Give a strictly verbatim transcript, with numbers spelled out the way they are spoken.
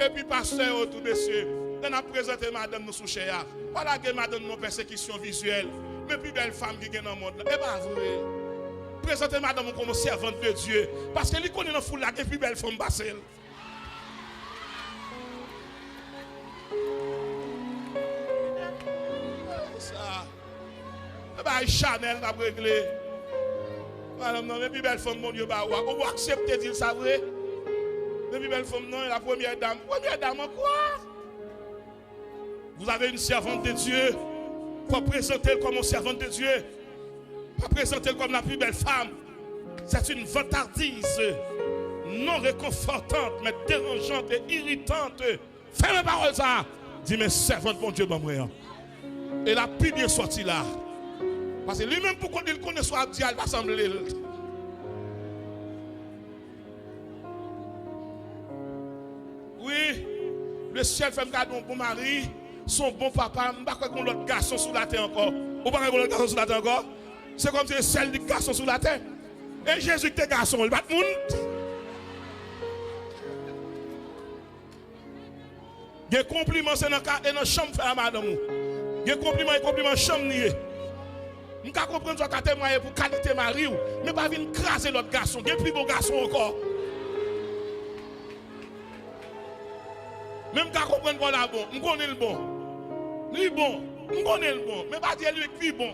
Epi pastè yo tou, mesye, lè n ap prezante madanm nou sou chè a, pa lage madanm nou nan pèsekisyon vizyèl. Men pi bèl fanm ki gen nan mond lan. E pa vre. Prezante madanm ou kòm yon sèvant de Dye. Paske li konnen nan foul la gen pi bèl fanm pase l. Sa. Se bagay Chanel n ap regle. Madanm nan, men pi bèl fanm Bondye ba ou a. Ou aksepte di l sa vre? Men pi bèl fanm nan, la première dame. Première dame an kwa? Vous avez une servante de Dieu. Fò prezante l kòm yon sèvant de Dye. Pa prezante l kòm la pi bèl fanm. C'est une vantardise non réconfortante, mais dérangeante et irritante. Fèmen pawòl sa a. Di, men sèvant Bondye ban mwen an. E l ap pi byen sòti la. Paske li menm pou kont li, l konnen sa w ap di a, l pa sanble l. Wi, lesyèl fè m gade yon bon mari, se yon bon papa, m pa kwè gen yon lòt gason sou latè ankò. Ou pa kwè gen yon lòt gason sou latè ankò? Se kòmsi se sèl li gason sou latè. E Jezi ki te gason, li pa t moun. Gen konpliman se nan ka, e nan chanm fè a madanm ou. Gen konpliman, e konpliman chanm li ye. M ka konprann sa w ka temwaye pou kalite mari w, men pa vin kraze lòt gason. Gen pi bon gason ankò. Men m ka konprann Pòl la bon. M konnen l bon. Li bon. M konnen l bon. Men pa di e li ki pi bon.